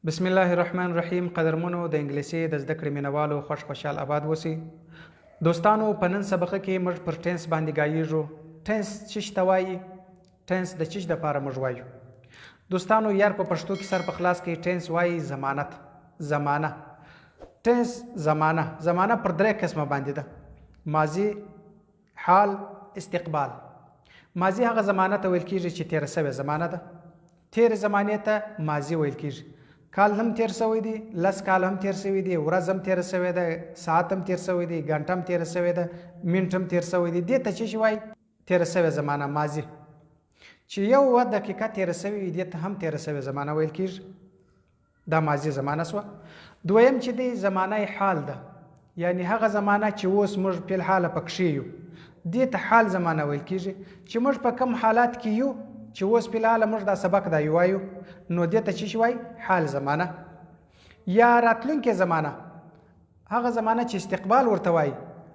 بسم الله الرحمن الرحیم. قدرمنو د انګلیسي د زده کړې مینوالو، خوش خوشحال آباد اوسئ. دوستانو، په نن سبقه کې موږ پر tense باندې ګایږو. Tense چیش ته وایي؟ Tense د چیش دپاره موږ وایو؟ دوستانو، یار په پښتو کې سر په خلاص کې tense وایي زمانت، زمانه. Tense زمانه، زمانه پر درې قسمه باندې ده: ماضي، حال، استقبال. ماضي هغه زمانه ته ویل کیږي چې تیره سوې زمانه ده. تیرې زمانې ته ماضي ویل کیږي. کال هم تیر شوی دی، 10 کال هم تیر شوی دی، ورځ هم تیره شوې ده، ساعت هم تیر شوی دی، ګنټه هم تیره شوې ده، منټ هم تیر شوی دی. دې ته څه شي وایي؟ تیره شوې زمانه، ماضي. چې یوه دقیقه تیره شوې وي، دې ته هم تیره شوې زمانه ویل کیږي. دا ماضي زمانه شوه. دویم چې دی زمانه حال ده، یعنی هغه زمانه چې اوس موږ په الحاله پکښې یو، دې ته حال زمانه ویل کیږي. چې موږ په کوم حالت کې یو، چې اوس په الحاله موږ دا سبق دا وایو، نو دې ته څه شي وایي؟ حال زمانه. یا راتلونکې زمانه، هغه زمانه چې استقبال ورته وایي،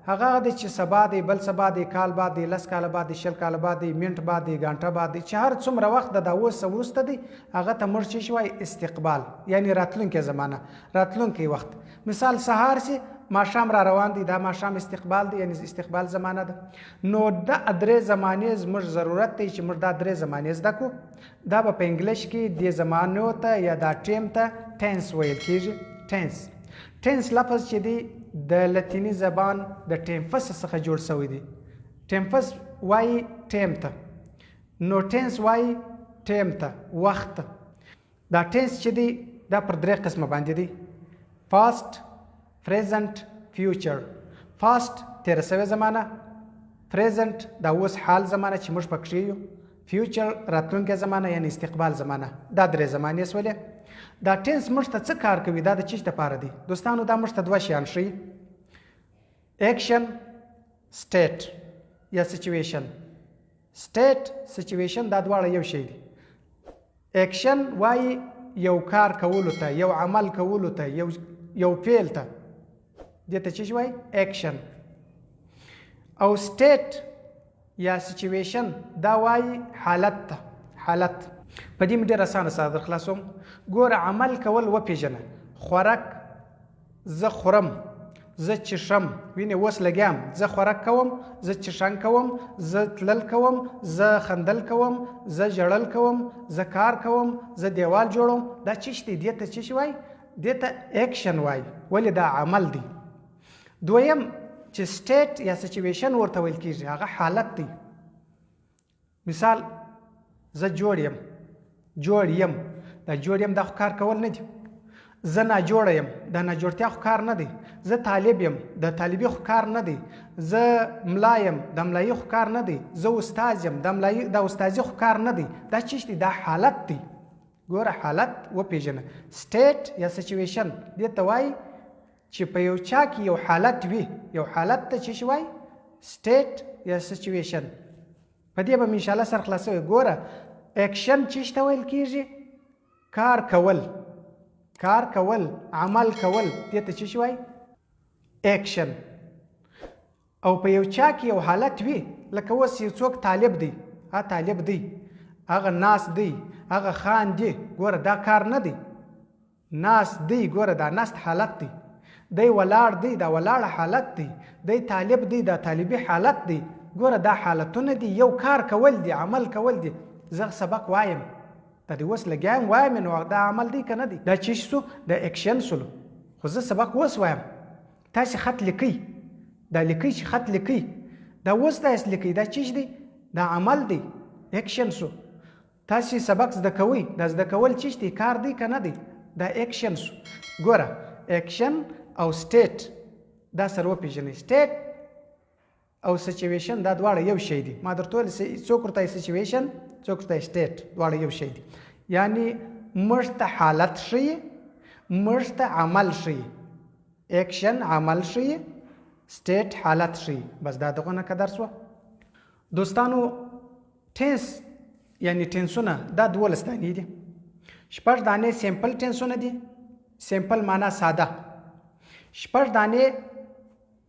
هغه دی چې سبا دی، بل سبا دی، کال بعد دی، 10 کاله بعد دی، 20 کاله بعد دی، منټ بعد دی، ګنټه بعد دی، چې هر څومره وخت د دا اوس وروسته دی، هغه ته موږ څه شي وایي؟ استقبال، یعنی راتلونکې زمانه، راتلونکی وخت. مثال سهار سي ماښام را روان دی، دا ماښام استقبال دی، یعنی استقبال زمانه ده. نو دا درې زمانې زموږ ضرورت دی چې موږ دا درې زمانې زده کړو. دا به په انګلیش کې دې زمانو ته یا دا time ته tense ویل کیږي. Tense، tense لفظ چې دی د لاتیني زبان د tempus څخه جوړ شوی دی. Tempus وایي time ته، نو tense وایي time ته، وخت ته. دا tense چې دی دا پر درې قسمه باندې دی: past، present، future. Past تېره شوې زمانه، present دا اوس حال زمانه چې موږ پکښې یو، future راتلونکې زمانه یعنی استقبال زمانه. دا درې زمانې سولې. دا tense موږ ته څه کار کوي؟ دا د چیش دپاره دی؟ دوستانو، دا موږ ته دوه شیان ښیي: action، state یا situation. State، situation دا دواړه یو شی دي. اکشن وایي یو کار کولو ته، یو عمل کولو ته، یو فعل ته، دې ته څه شي وایي؟ اکشن. او state یا situation دا وایي حالت ته، حالت. په دې مې ډېر اسانه سره در خلاصوم. ګوره، عمل کول وپېژنه. خوراک زه خورم، زه چښم، وینې اوس لګیام، زه خوراک کوم، زه چښن کوم، زه تلل کوم، زه خندل کوم، زه ژړل کوم، زه کار کوم، زه دیوال جوړوم. دا چش دی؟ دې ته څه شي وایي؟ دې ته اکشن وایي. ولې؟ دا عمل دی. دویم چې state یا situation ورته ویل کیږي، هغه حالت دی. مثال زه جوړ یم، جوړ یم، دا جوړ یم دا خو کار کول نه دي. زه ناجوړه یم، دا ناجوړتیا خو کار نه دی. زه طالب یم، د طالبي خو کار نه دی. زه ملا یم، د ملایي خو کار نه دی. زه استاد یم، د ملایي د استادي خو کار نه دی. دا چش دی؟ دا حالت دی. ګوره، حالت وپېژنه. State یا situation دې ته وایي چې په یو چا کې یو حالت وي، یو حالت ته څه شي وایي؟ State یا situation. په دې به مې انشاءالله سر خلاصوي. ګوره، اکشن چیش ته ویل کیږي؟ کار کول، کار کول، عمل کول، دې ته څه شي وایي؟ اکشن. او په یو چا کې یو حالت وي، لکه اوس یو څوک طالب دی، ها طالب دی، هغه ناست دی، هغه خاندي، ګوره دا کار نه دی. ناست دی، ګوره دا ناست حالت دی. دی ولاړ دی، دا ولاړ حالت دی. دی طالب دی، دا طالبي حالت دی. ګوره دا حالتونه دي، یو کار کول دي، عمل کول دي. زه سبق وایم، دا دی اوس لګیا یم وایم، نو دا عمل دی که نه دی؟ دا چې سو؟ دا اکشن سولو. خو زه سبق اوس وایم، تاسې خط لیکئ، دا لیکئ چې خط لیکئ، دا اوس تاسې لیکئ، دا چیش دی؟ دا عمل دی، اکشن سو. تاسې سبق زده کوئ، دا زده کول چیش دی؟ کار دی که نه دی؟ دا اکشن سو. ګوره، اکشن او state دا سره وپېژنئ. State او situation دا دواړه یو شی دي. ما درته وویل څوک ورته situation، څوک ورته state، دواړه یو شی دي. یعنی موږ ته حالت ښیي، موږ ته عمل ښیي. اکشن عمل ښیي، state حالت ښیي. بس دا دغه قدر سوه. دوستانو، tense یعنی tense ونه دا 12 دانې دي. شپږ دانې simple tense ونه دي، simple معنا ساده. شپږ دانې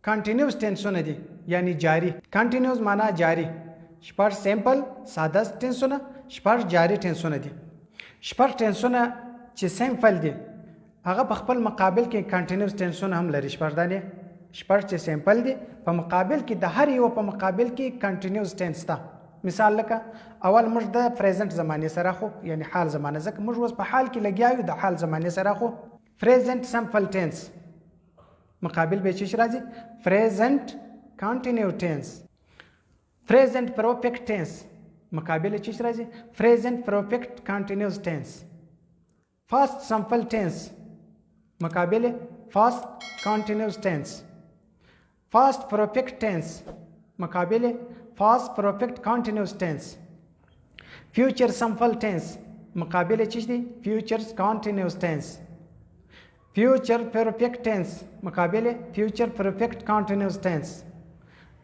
continuous tense ونه دي، یعنی جاری. Continuous معنا جاری. شپږ simple ساده tense ونه، شپږ جاری tense ونه دي. شپږ tense ونه چې simple دي هغه په خپل مقابل کې continuous tense ونه هم لري. شپږ دانې، شپږ چې simple دي، په مقابل کې د هر یو په مقابل کې continuous tense ده. مثال لکه اول موږ د present زمانه سره خو، یعنی حال زمانه، ځکه موږ اوس په حال کې لګیا یو، د حال زمانه سره خو present simple tense مقابل به چې راځي present continue tense. Present perfect tense مقابل چې راځي present perfect continuous tense. Past simple tense مقابل past continuous tense. Past perfect tense مقابل past perfect continuous tense. Future simple tense مقابل چې دي future continuous tense. Future perfect tense مقابل future perfect continuous tense.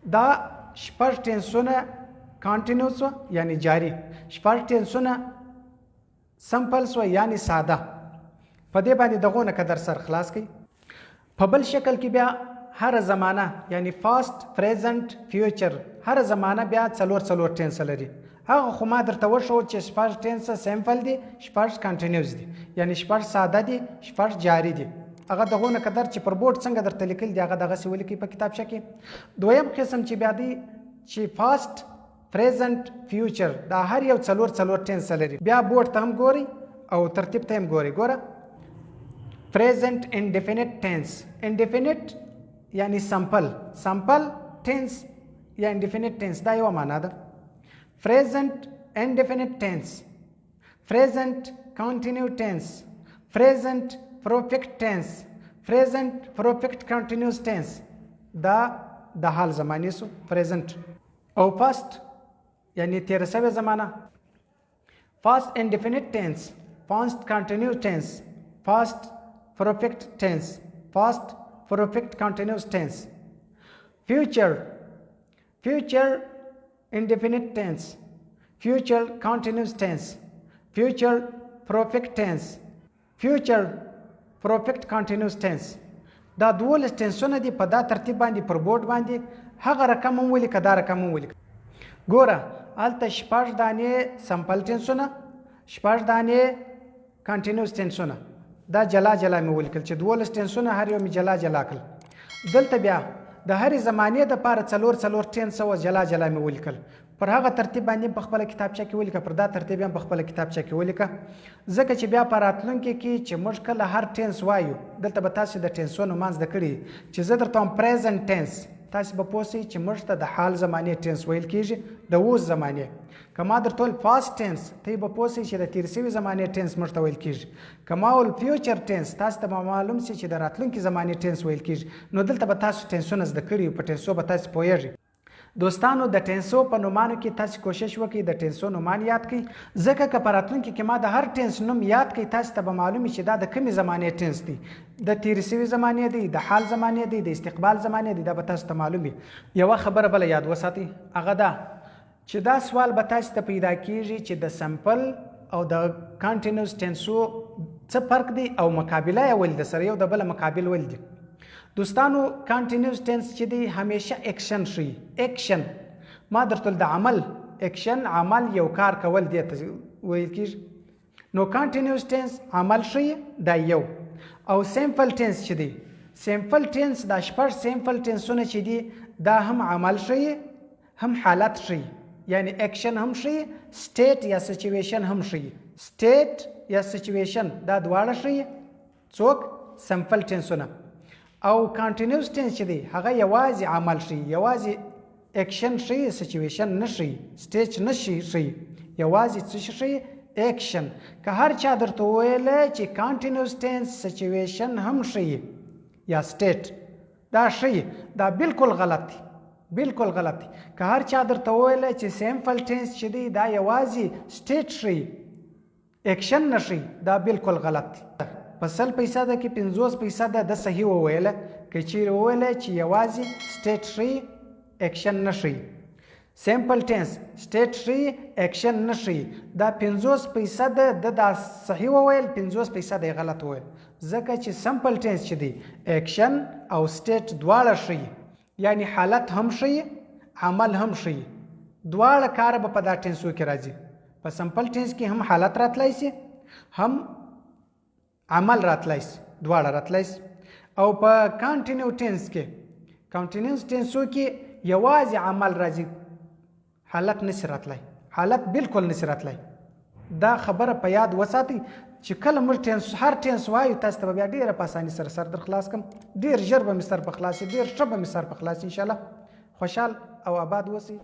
دا شپږ tense ونه continuous یعنی جاری، شپږ tense ونه simple سو یعنی ساده. په دې باندې دغونه که در سر خلاص کړئ. په بل شکل کې بیا هر زمانه یعنی past، present، future، هر زمانه بیا څلور څلور tense لري. هغه خو ما درته وښود چې شپږ tense simple دي، شپږ continuous دي، یعنی شپږ ساده دي، شپږ جاری دي. هغه دغونه قدر چې پر بورډ څنګه درته لیکل دي هغه دغسې ولیکئ په کتابچه کې. دویم قسم چې بیا دی چې past، present، future، دا هر یو څلور څلور tense لري. بیا بورډ ته هم ګورئ او ترتیب ته هم ګورئ. ګوره present indefinite tense، indefinite یعنی simple، simple tense یا indefinite tense دا یوه معنا ده. Present indefinite tense، present continue tense، present perfect tense، present perfect continuous tense، دا د حال زمانې سو present. او past یعنی تېره سوې زمانه، past indefinite tense، past continue tense، past perfect tense، past perfect continuous tense. Future، future indefinite tense، future continuous tense، future perfect tense، future perfect continuous tense. دا 12 tense ونه دي. په دا ترتیب باندې پر بورډ باندې هغه رقم هم ولیکه، دا رقم هم ولیکه. ګوره هلته شپږ دانې simple tense ونه، شپږ دانې continuous tense ونه، دا جلا جلا مې ولیکل چې 12 tense ونه هر یو مې جلا جلا کړل. دلته بیا د هرې زمانې دپاره څلور څلور tense وه، جلا جلا مې ولیکل. پر هغه ترتیب باندې په خپله کتابچه کې ولیکه، پر دا ترتیب هم په خپله کتابچه کې ولیکه، ځکه چې بیا په راتلونکي کې چې موږ کله هر tense وایو، دلته به تاسې د tense ونو منځ زده کړي. چې زه درته وایم present tense، تاسې به پوه سئ چې موږ ته د حال زمانې tense ویل کېږي، د اوس زمانې. که ما درته ویل past tense، ته به پوه سئ چې د تېر سوي زمانې tense موږ ته ویل کېږي. که ما ویل future tense، تاسې ته به معلوم سي چې د راتلونکي زمانې tense ویل کېږي. نو دلته به تاسو tense ونه زده کړي، په tense و به تاسې پوهېږئ. دوستانو د tense و په نومانو کې تاسې کوشش وکړئ د tense و نومان یاد کړئ، ځکه که په راتلونکي کې ما د هر tense نوم یاد کړئ، تاسې ته به معلوم چې دا د کومې زمانې tense دی، د تېرې سوي زمانې دی، د حال زمانې دی، د استقبال زمانې دی، دا به تاسو ته معلوم وي. یوه خبره بله یاد وساتئ، هغه دا چې دا سوال به تاسې ته پیدا کیږي چې د simple او د continuous tense و څه فرق دی او مقابله یې ولې ده، سره یو د بله مقابل ولې دي. دوستانو continuous tense چې دی همیشه اکشن ښیي. اکشن ما درته د عمل، اکشن عمل یو کار کول دی ته ویل کیږي. نو continuous tense عمل ښیي دا یو. او simple tense چې دی، simple tense دا شپږ simple tense ونه چې دي دا هم عمل ښیي هم حالت ښیي، یعنی اکشن هم ښیي، state یا situation هم ښیي. State یا situation دا دواړه ښیي. څوک؟ Simple tense ونه. او continuous tense چې دی هغه یوازې عمل ښیي، یوازې اکشن ښیي، situation نه ښیي، state نه ښیي، یوازې څه شي ښیي؟ اکشن. که هر چا درته وویل چې continuous tense situation هم ښیي یا state، دا ښیي، دا بالکل غلط دی، بالکل غلط دی. که هر چا درته وویل چې simple tense چې دی دا یوازې state ښیي، اکشن نه ښیي، دا بالکل غلط دی. په 100 فیصده کې 50 فیصده د صحیح وویله، که چیرې وویله چې یوازې state ښیي، اکشن نه ښیي. Simple tense state ښیي، اکشن نه ښیي، دا 50 فیصده د دا صحیح وویل، 50 فیصده یې غلط وویل، ځکه چې simple tense چې دی اکشن او state دواړه ښیي، یعنی حالت هم ښیي، عمل هم ښیي، دواړه کار به په دا tense و کې راځي. په simple tense کې هم حالت راتلای شي، هم عمل راتلای شي. دواړه راتلی شي. او په کانټینیو ټینس کې، کانټینیوس ټینسو کې یوازې عمل راځي، حالت نشي راتلی، حالت بالکل نشي راتلی. دا خبره په یاد وساتئ چې کله موږ ټینس، هر ټینس وایو، تاسو ته به بیا ډېره په اساني سره سر در خلاص کړم. ډېر ژر به مې سر په خلاص شي، ډېر ښه به مې سر په خلاص شي انشاءالله. خوشحال او آباد اوسئ.